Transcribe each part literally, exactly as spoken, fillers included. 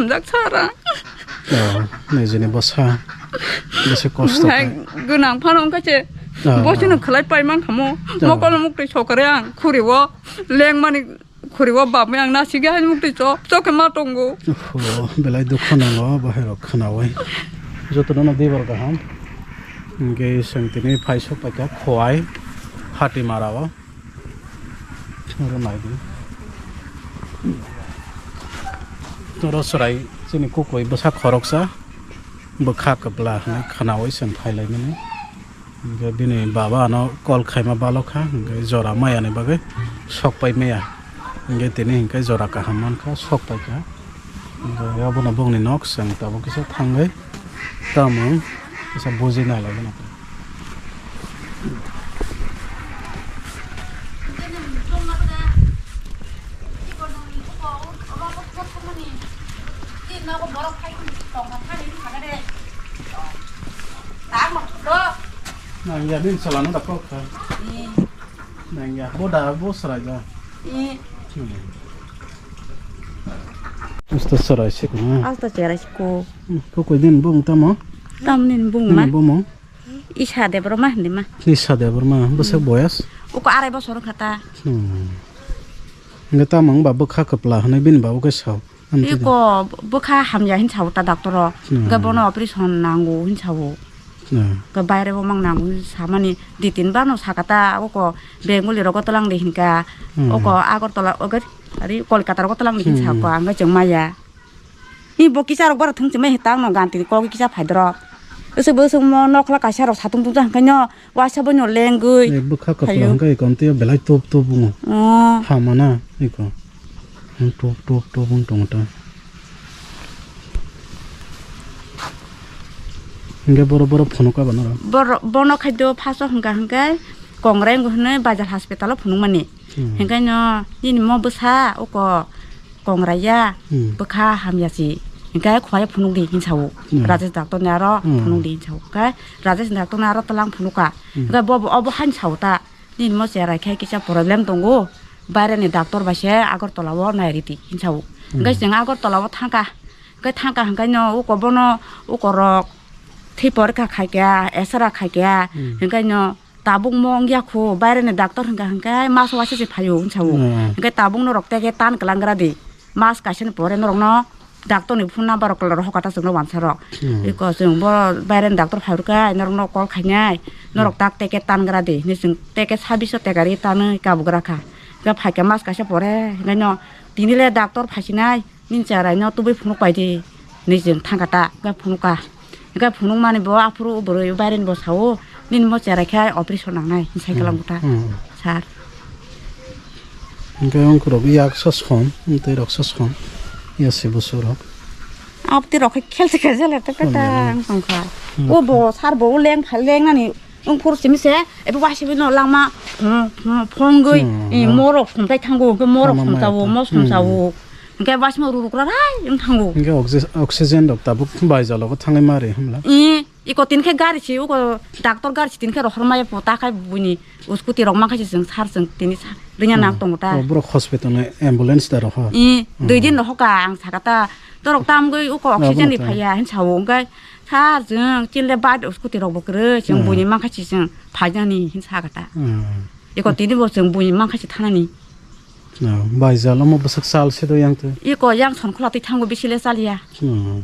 Hamjak sara. Oh, nijini bwsa. Bisi kosto Hai, khe. Gwnang phano wngkha se. Oh. Bo chwngno khwlai pai man khamo. Oh. Mokol mukti sokare ang khuriwo lengmani khuriwo babwi ang nasigi hai mukti chok chok khe ma tongo. Oh, belai dukha nango bahai rok khwnawi. Jotono no dibar kaham. Hingke sengtini phai sok paikha Khowai Hatimara o. Oro naidi. Toro chwrai chini kukui bwsa khoroksa bwkha kwpla hwnwi khwnaui chwng phailaimani. Hingke bini baba ano call khaima balokha, hingke jora mayani bagwi sok pai maya. Hingke tini hingke jora kaham mankha, sok paikha. Hingke abono bongni nok chwng tabuk kisa thangwi tamo kisa buji nai lai. Nang ya din salano da kok kha. Nang ya bo da bo sarai da. Asta sarai se ko. Asta sarai se ko. Ko ko din bung tamo. Tam nin bung ma. Bung. Isa Debbarma hindi ma. Isa Debbarma, bwswk boyas? Uko arai bosor wngkha ta. Hmm. Hingke tamo wngba bwkha kwpla hwnwi bini babu khe sao. Amtwi de. Iko bwkha hamya hin sao ta doctor o. Hmm. Hingke bono operation nango hin sao. Hmm. Hingke baire bo mang nango hin samani di tin bano sakata uko Bengali rogo tolang di hinka. Hmm. Uko Agartala ogo ari Kolkata rogo tolang di hin Hmm. sako hingke chwng maya. Ni bo kisa rok bara thung chumai tang no ganti kok kisa phai dorok. Ese bo sung mo nokla kaisa rok satung tung jang khaino waisa bo no lengwi. Ni bwkha phaio. Kwpla hwnkhe ikon tei belai tup tup bungo. Oh. Hamana iko. Tup tup tup wng tongo ta. Hingke boro boro phunuk ka bana rok. Boro bono khaito phaso hwnkha hwnkhe kongrai wngwi hwnwi bazar hospital o phunuk mani. Hmm. Hingke no nini mo bwsa uko. Kongraiya, Hmm. bwkha hamya si. Hingke khwlaiya phunukdi hinsa o. Hmm. Rajesh doctor ni aro Hmm. phunukdi hinsa o. Khe Rajesh doctor ni aro tlang phunuka. Hmm. Hingke bo, bo, obo hain sa o ta. Nini mo cherai khe kisa problem tongo. Baire ni doctor bai se Agartala o nai ridi hinsa o. Hmm. Hingke chwng Agartala o thangka. Hingke thangka hingke no uko bono uko rok thwi porikha khaikha, esra khaikha. Hmm. Hingke no Tabuk mo wngya kho, baire ni doctor hwnkha hwnkhe mas waisa se phaio hinsa o. Hmm. Hwnkhe tabuk norok teke tan kwlang gra di. Mas kaisa ni pore norok no doctor ni phone number rok rohor kha ta chwng no wansa rok. Hmm. Eko chwng bo baire ni doctor phai rwkha, norok no call khainai, norok tak teke tan gra di. Hinwi chwng teke sabbish o teka ri tanwi kabu gra kha. Hwnkhe phaikha mas kaisa pore, hwnkhe no tini le doctor phaisinai. Nini cherai no tubui phunuk pai di, hinwi chwng thangkha ta, hwnkhe phunukha. Hwnkhe phunukmani bo aphuru bwrwi baireni bo sao, "Nini mo cherai khe operation nangnai," hinwi sai Hmm. kwlangkha ta, Hmm. sir. Hwnkhe wngkhorok yaksa som, tei roksa som, yasi bwswk rok. Aboni rok khe khel se khel se le ta ta ta Hmm. wng tongkha. Hmm. O bo sir bo leng phai lengnani Wng phuru simi se, ebo waisa bai no langma, hmm, hmm, phongwi, Hmm, eh, hmm. morok somtai thango, hwnkhe morok Hama maya somtao, ta. mo Hmm. somtao. Hwnkhe waisa ma ruruk rarai wng thango. Hwnkhe oxy-, oxygen rok tabuk bai jalo bo thangwi mari hwnla. Eh, iko tini khe gari se, uko doctor gari se tini khe rohor maya po, ta khai buini scooty rok mankha se chwng sar chwng tini sa-, ringya Hmm. nang tongo ta. O borok hospital ni ambulance da rohor. Eh, dui Hmm. din rohor ka ang saka ta. Torok tamgwi uko Abo oxygen no ni ta. phaiya hin sao, hwnkhe Sir, chwng chini le bike scooty rok bo kwrwi, chwng Hmm. buini mankha si chwng phainani hin sa kha ta. Hmm. Eko tini bo chwng buini mankha si thanani. Oh, bai jalo mo bwswk chal se do yang twi. Eko yang son khwla twi thango bisi le chaliya. Hmm.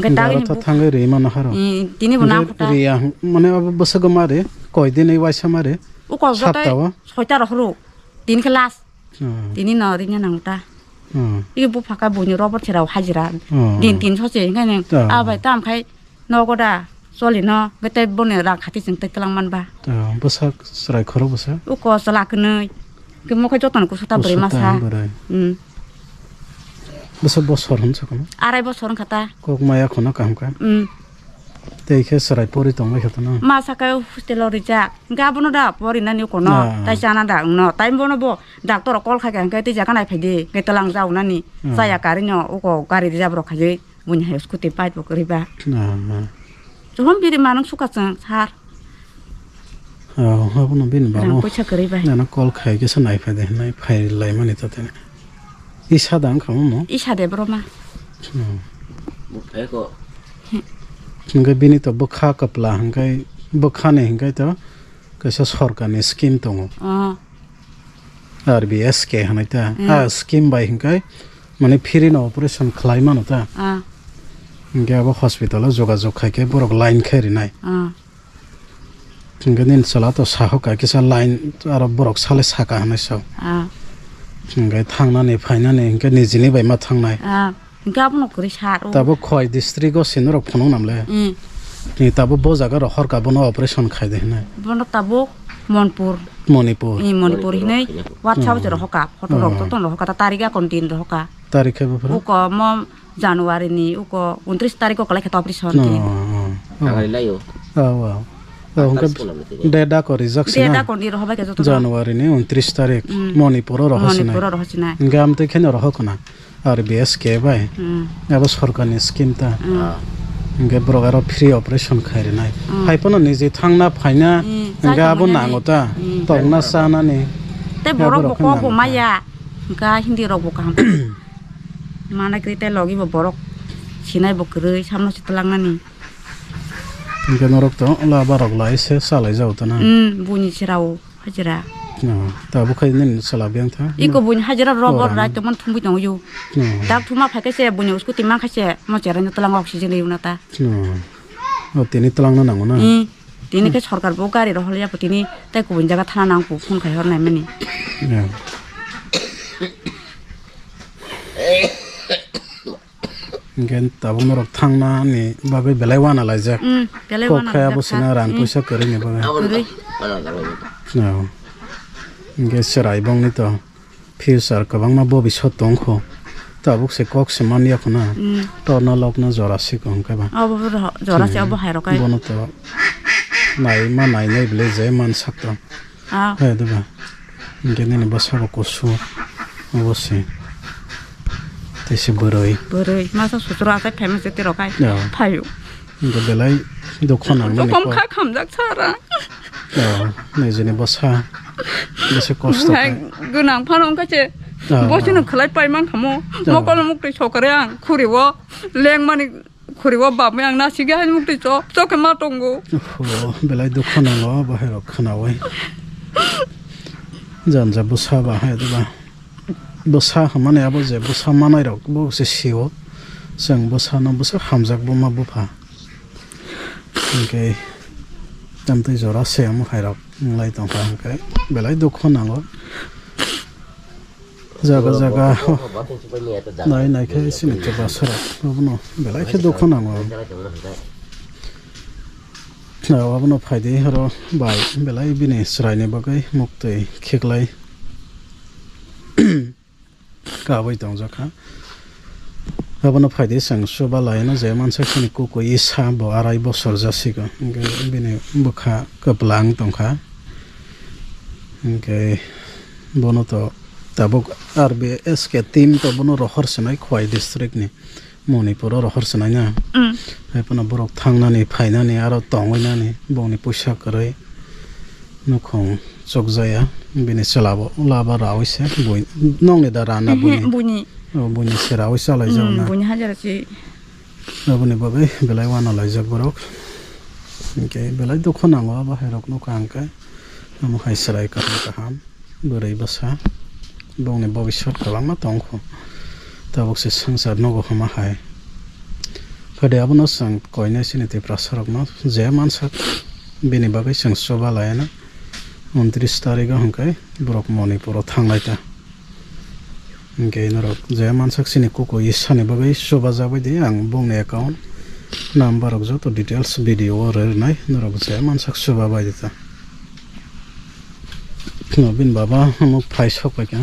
Hwnkhe Garo tagini ta bo thangwi ri mano haro. Hmm, tini bo Hwnkhe nang kha ta. Riya hwn-, mane abo bwswk ma ri, koi din wi waisa ma ri. Uko joto Sapta o? soita rok horo. Tini khe last. Hmm. Tini no ringya nang ta. Hmm. Iko bupha kha buini robot se rao hajira. Hmm. Din tin so se, hingkhe nang, Ta. "Ah, bai, tam khai nogo da, choli no," hingkhe tei boni rang khati chwng tei twlang man ba. Ta, bwsak chwrai khoro bwsa? Uko chwla kwnwi. Hingkhe mo khai jotono kusu ta bwrwi Kusu ta masa. bwrwi. Hmm. Bwsa bosor hwn sa kono? Arai bosor wngkha ta. Kok maya khono kaham kha? Hmm. Tei khe chwrai pori tong lai kha ta no? Ma saka hostel o rijak. Hingkhe abono da porinani kono, Ah. tai chana da wngno. Tai bono bo doctor rok call khai kha hingkhe tei jaga nai phai di. Hingkhe twlang jaunani. Ah. Chaya karino uko gari reserve rok khaidi. Buini hai scooty bike bo kwrwi ba. Ah, ah. Chuhom biri manung suka chwng sar. Ah, abono bini Rang babo. poisa kwrwi ba. Nana call khai khe sa nai phai de, nai phai lai mani to tene. Isa da wngkha mo? Isa de bro ma. Hmm. Buk phaiko. Hwnkhe bini to bwkha kwpla hwnkhe bwkhani hwnkhe to kaisa sorkarni scheme tongo. Ah. R B S K hwnwi ta. Hmm. Ah, scheme bai hwnkhe mane free no operation khlai mano ta. Ah. Hwnkhe abo hospital o jogajog khai khe borok line khe rinai. Ah. Hwnkhe nini chwla to sahoka kisa line aro borok sale saka hwnwi sao. Ah. Hwnkhe thangnani phainani hwnkhe nijini bai ma thangnai. Ah. Hwnkhe abono kwrwi sar o. Tabuk Khowai district o sino rok phunuk namle. Mm. Ni tabuk bo jaga rok horka bono operation khai de hinai. Bono tabuk Manipur. Manipur. Ni Manipur hinai WhatsApp o rohoka, photo rok to ton rohoka, ta tarik akon din rohoka. Tarik khe bufra? Uko mo January ni uko untris tarik o kwlai khe ta operation din. Oh, oh, oh. Tangai lai o. Oh, oh. Oh, hwnkhe date ako rijak sina. Date ako ni rohobai khe joto. January ni untris tarik, mm, Manipur o rohosinai. Manipur o rohosinai. Hwnkhe amtwi kheno rohokna. R B S K bai. Hmm. Abo sorkarni scheme ta. Hmm. Hwnkhe borok aro free operation khai rinai. Hmm. Hai phano niji thangna phaina, hmm, hwnkhe abo nango ta. Hmm. Tongna chanani. Tei borok bo kok bo maya. Hwnkhe Hindi rok bo kaham. Mana kwrwi tei logi bo borok sinai bo kwrwi samno se twlangnani. Hwnkhe norok to laba rok lai se salai jago ta na. Hmm, buini cherao. Hajira. No, tabuk khai nini chwla biyang tha. Iko buini hajira rok rok rai tongmani thumwi tongo yo. No. Dak thuma phai khe se buini scooty man khe se mo cherai no twlang oxygen riuna ta. No. O tini twlang na nango na. Hmm. Tini khe sorkar bo gari rok hol ya tini tai kubun jaga thana nang phone khai hor nai mani. Yeah. Hwnkhe tabuk norok thangnani bagwi belai uanalaijak. Mm, belai kok khe abo uanalaijak sina rang, mm, puisa kwrwini bagwi. Kwrwi. Oh. Hwnkhe chwrai bongni to future kwbangma bobisot tongkho. Tabuk se kok se manya khuna. Mm. Torna lokna jora sikho hwnkhe ba. Abo bo ro-, jora se, hmm, abo hai rok ai. Bono to naima nainai bwle je mansak to. Ah. Hai, diba? Hwnkhe nini bwsa bo kusu. Obo se. Tei se bwrwi. Bwrwi. Masa sutro achai phaima se tiro kai. Ya. Phaio. Hwnkhe belai dukho nang nani jokhom kok. Kha khamjak sara. Ya, nijini bwsa. Bwsa kosto hai, kha. Gwnang phano wngkha se. Ya. Bosino khwlai pai man khamo. Ya. Mokol muktwi sokare ang khuriwo lengmani. Khuriwo bamwi ang nasigi hai mukti chok chok khe ma tongo. Oh, belai dukha nango bahai rok khnawi. Janja bwsa bahai diba. Bwsa hwnmani abo je bwsa manai rok bo se sio. Chwng bwsa no bwsa hamjak buma bupha. Hwnkhe tamtwi jora se omo hai rok wnglai tongkha hwnkhe belai dukha nango. Jaga jaga nai nai khe sini kwbasa rok abono belai khe dukha nango. Abono phaidi oro bai belai bini chwraini bagwi muktwi khiklai kabui tongjak kha. Abono phaidi chwng chuba laino je mansa khini kukui isa bo arai bosor jasikgo. Hwnkhe bini bwkha kwpla wng tongkha. Hwnkhe bono to tabuk R B S K team to bono rohor swnai Khowai district ni, Manipur o rohor swnai na. Mm. Hai phano borok thangnani, phainani, aro tongwi nani, bongni puisa kwrwi. Nukhung chukjaya, bini chwlabo laba rawi se, bui-, nokni da rana. Mhm, buini. Buini. O, buini se rawi chalaijak. Mm, na. Buini hajara se. Aboni bagwi belai uanalaijak borok. Hinkhe belai dukhu nango abo hai rok nukha hinkhe. Omo hai chwrai kaham kaham, bwrwi bwsa, bongni bobiswt kwbangma tongkhu. Tabuk se swngchar nugo hwnma hai. Phai de abono chwng koinai chini Tiprasa rokno je mansak, bini bagwi chwng chuba laiano. Untris tarigo hwnkhe borok Manipuro thanglai ta. Hwnkhe norok je mansak chini kuku isani bagwi chubajakbai di, ang bongni account number rok joto details video o rwnai, norok je mansak chubabai di ta. Bini baba omo phai sok pai kha.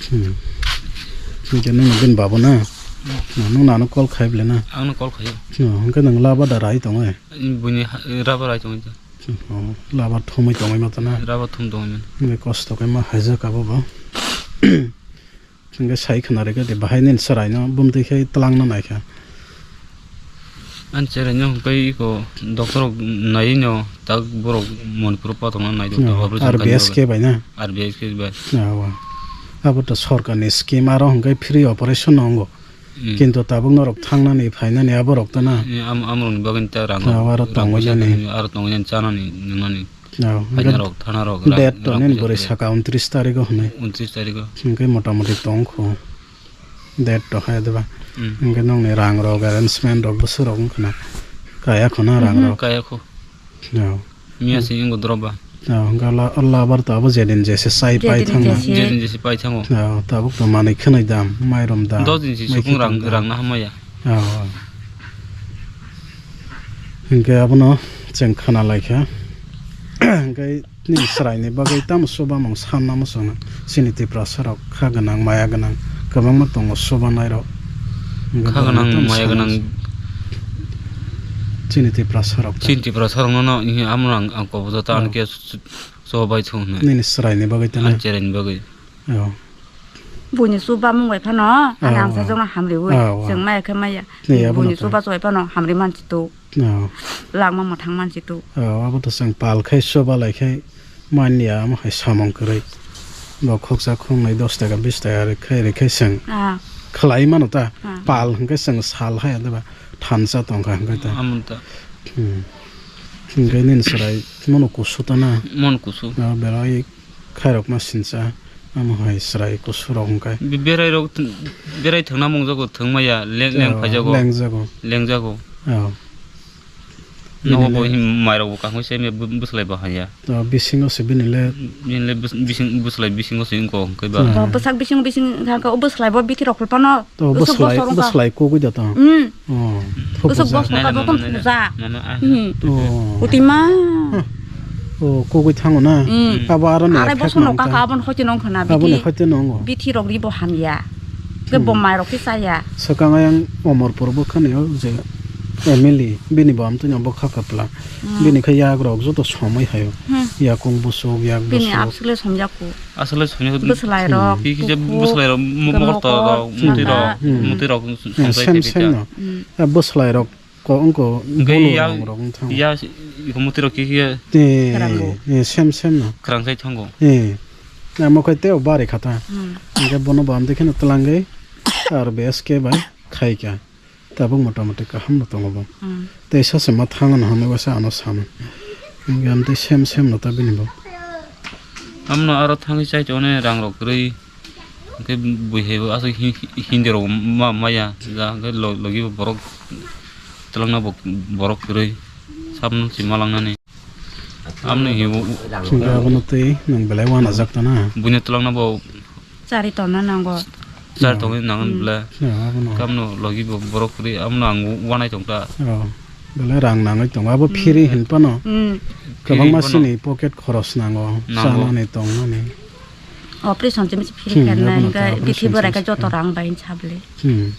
Hmm. Hwnkhe nwng bini baba na? Nwng nano call khai bwle na? Ang no call khaio. Hwnkhe nwng laba da rai tongo? Buini ha-, raba rai tongo. Oh, laba thumwi tongwi mata na? Raba thum tongwi mano. Hwnkhe kosto khe ma haijak abo bo. Hwnkhe sai khna rwgwi di bahai nini chwraino bumtwi khe twlangna naikha. Ani chwraino hwnkhe iko doctor rok naiwi no tak borok Manipur o patokna nai. Oh, operation R B S K bai na? R B S K bai. Oh, oh. Abo to sorkarni scheme, aro hwnkhe free operation no wngo. Hmm. Kintu tabuk norok thangnani phainani aborok to na. Eh, am-, amorokni bagwi ta rang. Aro tongo jani. Aro tongo jani chanani nwngnani. Oh, hwnkhe phainarok, thanarok, date to nini bwrwi saka untris tarigo hwnwi. Untris tarigo. Hwnkhe motamoti tongkho. Date to hai deba. Hmm. Hwnkhe nongni rang rok, arrangement rok, bwswk rok wngkha na. Kaya kho na rang rok. Mhm, kaya kho. Oh. Miya se ingo droba. Oh, hwnkhe la-, labar to abo jedin jese sai pai thangna. Jedin jese pai thango. Oh, tabuk to manwi khwnwi dam, mairum dam. Dos din si sukung rang, rang na hamaya. Oh. Hwnkhe abono chwng khana laikha. Hwnkhe nini chwraini bagwi tamo chubamung sanna muchungno. Chini Tiprasa rok kha gwnang, maya gwnang kwbangma tongo chubanai rok. Hwnkhe kha gwnang, maya gwnang. Chini Tiprasa rok ta. Chini Tiprasa rok no, no, amrang ang kobjo ta, oh, ano khe chubai thung hwnwi. Nini chwraini bagwi ta na? Ang chwraini bagwi. Oh. Buini chuba mung bai phano, ani, oh, ang sajokno hamriwi. Oh, oh. Chwng maya khe maya. Buini chuba chubai phano hamri mansi tu. Oh. Langma mwthang mansi tu. Oh, abo to chwng pal khai chuba lai khai manya, amo hai samung kwrwi. Bo khoksa khongnai dos taka, bis taka rwkhai, rwkhai chwng, ah, khlai mano ta. Ah. Pal hwnkhe chwng sal hai adeba thansa tongkha hwnkhe ta. Amon ta. Hmm. Hwnkhe nini chwrai mono kusu ta na? Mon kusu. Oh, belai khairokma sincha, amo hai chwrai kusurok hwnkhe. Be-, berai rok th-, berai thwngna mungjago, thwngmaya, leng, leng, oh, phaijago. Lengjago. Lengjago. Oh. Nogo bo him mairok bo kaham se me bu-, bwslai bahaya. Oh, bisingo se bini le. Bini le bus-, bising, bwslai bisingo se wngkha hwnkhe ba. Oh. Bo bwsak bising, bising thangkha, o bwslai bo bithi rok phano. To usuk bwslai, bosor wngkha. Bwslai kugui da to. Mm. Oh, usuk bosor ka joto puja. Mama, ah. Hmm. Oh. Utima. Huh. Oh, kugui thango na. Mm. Abo aro ni arai effect bosor no nang kaka ta. Abon hoite nong khana. Aboni biti, hoite nongo. Biti rok ri bo hamya. Ke, hmm, bo mai rok khe chaya. Swkang ayang Omorpur bo khani o je M L A bini bo amtwi no bo kha kapla. Hmm. Bini khe yak rok joto somoi hayo. Hmm. Yakung busuk, yak busuk. Bini abswk le somjak ku. Aswk le somya. Bwslai rok, hmm, kisa kuku, bwslai rok, mo-, kwmok, motor rok, hmm, mutwi rok, hmm, mutwi rok, hmm, somjak sem, sem no. Hmm. A bwslai rok ko wngko bolo ya, rong rok wng thango. Ya, iko mutwi rok kiki ya. Eh, kwrango. Eh, sem, sem no. Kwrang sai thango. Eh. Amo kai teo bari khata. Hmm. Hingke bono bam de kheno twlangwi R B S K bai khaika. Tabuk motamoti kaham no tongo bo. Hmm. Tei sase ma thango no hwnwi waisa ano sama. Hingke amtwi sem sem no ta bini bo. Amno aro thangwi chai tongni rang rok kwrwi. Hingke bui hai bo aswk hi-, hi-, hindi rok ma maya. Ja hingke lo-, logi bo borok twlangna bo borok kwrwi. Samno si malangnani. Amni hi bo. Hingke abono twi nwng belai wanajak tana. Buino twlangna bo. Chari tonna nango. Chari tongwi nango, hmm, bwle. Ya, abono. Kamno logi bo borok kwrwi, amno ang wanai tongta. Oh, bwle rang nangwi tongo. Abo, hmm, free hin phano. Hmm. Kwbangma, free phano, sini pocket khoros nango. Nango. Chanani tongnani. Operation se misi free, hmm, khenna, abono hingke ta bithi operation borai se khe joto rang bai hin sable. Hmm.